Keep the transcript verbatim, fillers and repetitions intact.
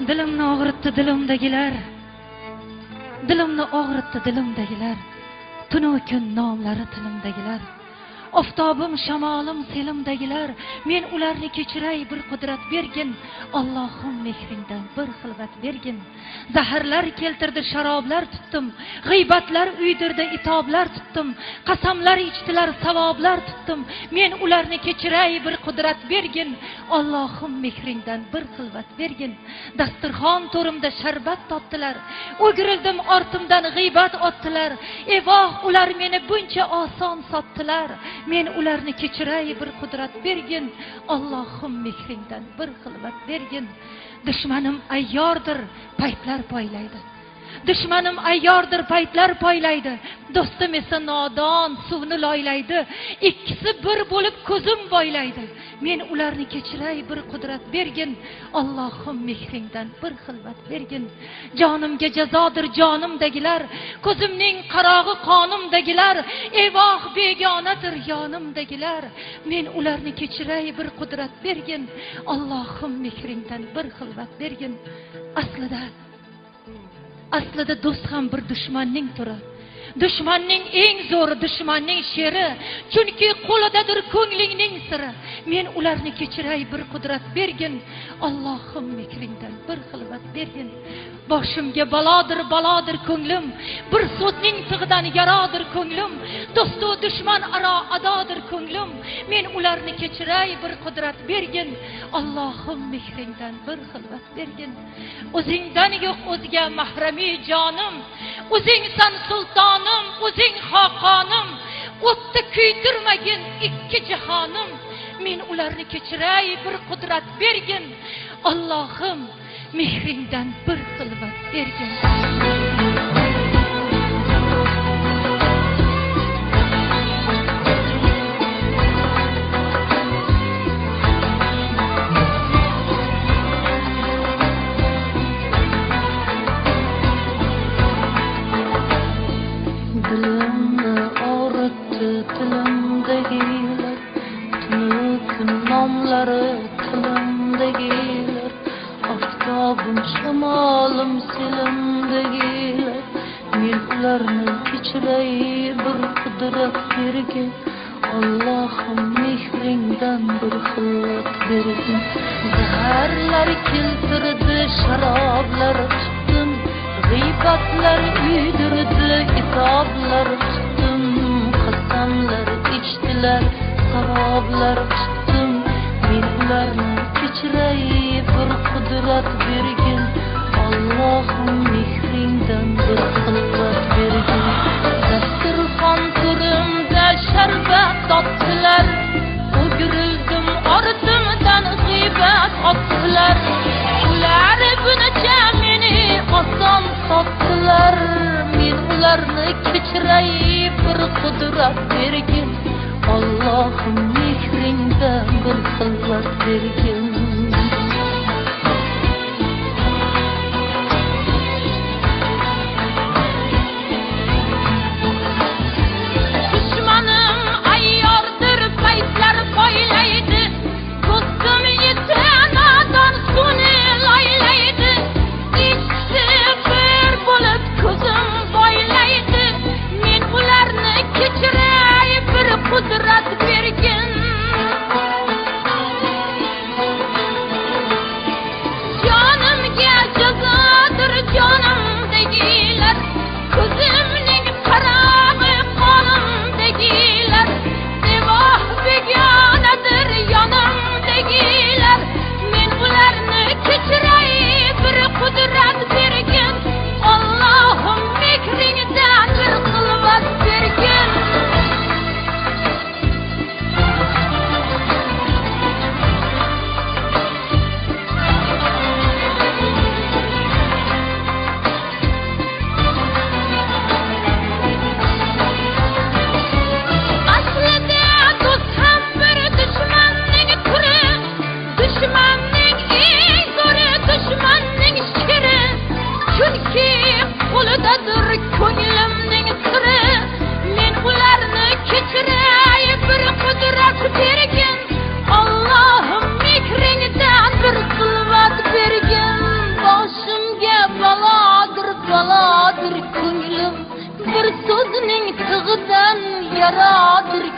دىلىمنى ئاغرىتتى دىلىمدىكىلەر. دىلىمنى ئاغرىتتى دىلىمدىكىلەر. تۈنۈ كۈن ناملىرى تىلىمدىكىلەر. ئاپتابىم، شامالىم، سېلىمدىكىلەر. مەن ئۇلارنى كەچۈرەي بىر قۇدرەت بەرگىن. ئاللاھىم، مېھرىڭدىن بىر خىلۋەت بەرگىن. زەھەرلەر كەلتۈردى، شارابلار تۇتتۇم. غىيبەتلەر ئۆيدۈردى، ئىتابلار تۇتتۇم. قەسەملەر ئىچتىلەر، ساۋابلار تۇتتۇم. مەن ئۇلارنى كەچۈرەي بىر قۇدرەت بەرگىن. ئاللاھىم، مېھرىڭدىن بىر خىلۋەت بەرگىن. داستۇرخان تورۇمدا شەربەت تاتتىلار. ئۆگرۈلدۈم ئارتىمدىن غىيبەت ئاتتىلار. ئەي ۋاھ، ئۇلار مېنى بۇنچە ئاسان ساتتىلار. مەن ئۇلارنى كەچۈرەي بىر قۇدرەت بەرگىن. ئاللاھىم، مېھرىڭدىن بىر خىلۋەت بەرگىن. دۈشمەنىم ئەيياردۇر، پەيتلەر پايلايدۇ. دۈشمەنىم ئەيياردۇر، پەيتلەر پايلايدۇ. دوستۇم ئېسە نادان، سۇنى لايلايدۇ. ئىككىسى بىر بولۇپ كۆزۈم بايلايدۇ. مەن ئۇلارنى كەچۈرەي بىر قۇدرەت بەرگىن. ئاللاھىم، مېھرىڭدىن بىر خىلۋەت بەرگىن. جانىمغا جازادۇر جانىمدىكىلەر. كۆزۈمنىڭ قاراغى قانىمدىكىلەر. ئەي ۋاھ، بىگانىدۇر يانىمدىكىلەر. مەن ئۇلارنى كەچۈرەي بىر قۇدرەت بەرگىن. ئاللاھىم، مېھرىڭدىن بىر خىلۋەت بەرگىن. ئەسلىدە ئەسلىدە دوستخان بىر دۈشمەننىڭ تورى. دۈشمەننىڭ ئەڭ زورى، دۈشمەننىڭ شېرى. چۈنكى قولىدادۇر كۆڭلۈڭنىڭ سىرى. مەن ئۇلارنى كەچۈرەي بىر قۇدرەت بەرگىن. ئاللاھىم، مېھرىڭدىن بىر خىلۋەت بەرگىن. باشىمغا بالادۇر، بالادۇر كۆڭلۈم. بىر سوتنىڭ تىغىدان يارادۇر كۆڭلۈم. دوستۇ دۈشمەن ئارا ئادادۇر كۆڭلۈم. مەن ئۇلارنى كەچۈرەي بىر قۇدرەت بەرگىن. ئاللاھىم، مېھرىڭدىن بىر خىلۋەت بەرگىن. ئۆزۈڭدىن يوق ئۆزگە مەھرىمى جانىم، ئۆزۈڭسەن سۇلتانىم، ئۆزۈڭ خاقانىم، ئوتتا كۆيدۈرمىگىن ئىككى جاھانىم. مەن ئۇلارنى كەچۈرەي بىر قۇدرەت بەرگىن. ئاللاھىم، مېھرىڭدىن بىر خىلۋەت بەرگىن. دىلىمنى ئاغرىتتى تىلىمدىكىلەر، تۈنۈگۈن ناملىرى تىلىمدىكىلەر. ئاپتابىم، شامالىم، سېلىمدىكىلەر. مەن ئۇلارنى كەچۈرەي بىر قۇدرەت بەرگىن. ئاللاھىم، مېھرىڭدىن بىر خىلۋەت بەرگىن. زەھەرلەر كەلتۈردى، شارابلار تۇتتۇم. غىيبەتلەر ئۆيدۈردى، ئىتابلار تۇتتۇم. قەسەملەر ئىچتىلەر، ساۋابلار تۇتتۇم. مەن ئۇلارنى كەچۈرەي بىر قۇدرەت بەرگىن. ئاللاھىم، مېھرىڭدىن بىر خىلۋەت بەرگىن. داستۇرخان تۈرۈمدە شەربەت تاتتىلار. ئۆگرۈلدۈم ئارتىمدىن غىيبەت ئاتتىلار. ئۇلار بۇنچە مېنى ئاسان ساتتىلار. مەن ئۇلارنى كەچۈرەي بىر قۇدرەت بەرگىن. ئاللاھىم، مېھرىڭدىن بىر خىلۋەت بەرگىن. دۈشمىنىم ئەيياردۇر، پەيتلەر پايلايدۇ. دوستۇم ئېسە نادان، سۇنى لايلايدۇ. ئىككىسى بىر بولۇپ كۆزۈم بايلايدۇ. مەن ئۇلارنى كەچۈرەي بىر قۇدرەت بەرگىن. جانىمغا جازادۇر جانىمدىكىلەر. كۆزۈمنىڭ قاراغى قانىمدىكىلەر. ئەي ۋاھ، بىگانىدۇر يانىمدىكىلەر. مەن ئۇلارنى كەچۈرەي بىر قۇدرەت بەرگىن. ئاللاھىم، مېھرىڭدىن بىر خىلۋەت بەرگىن. يارادۇر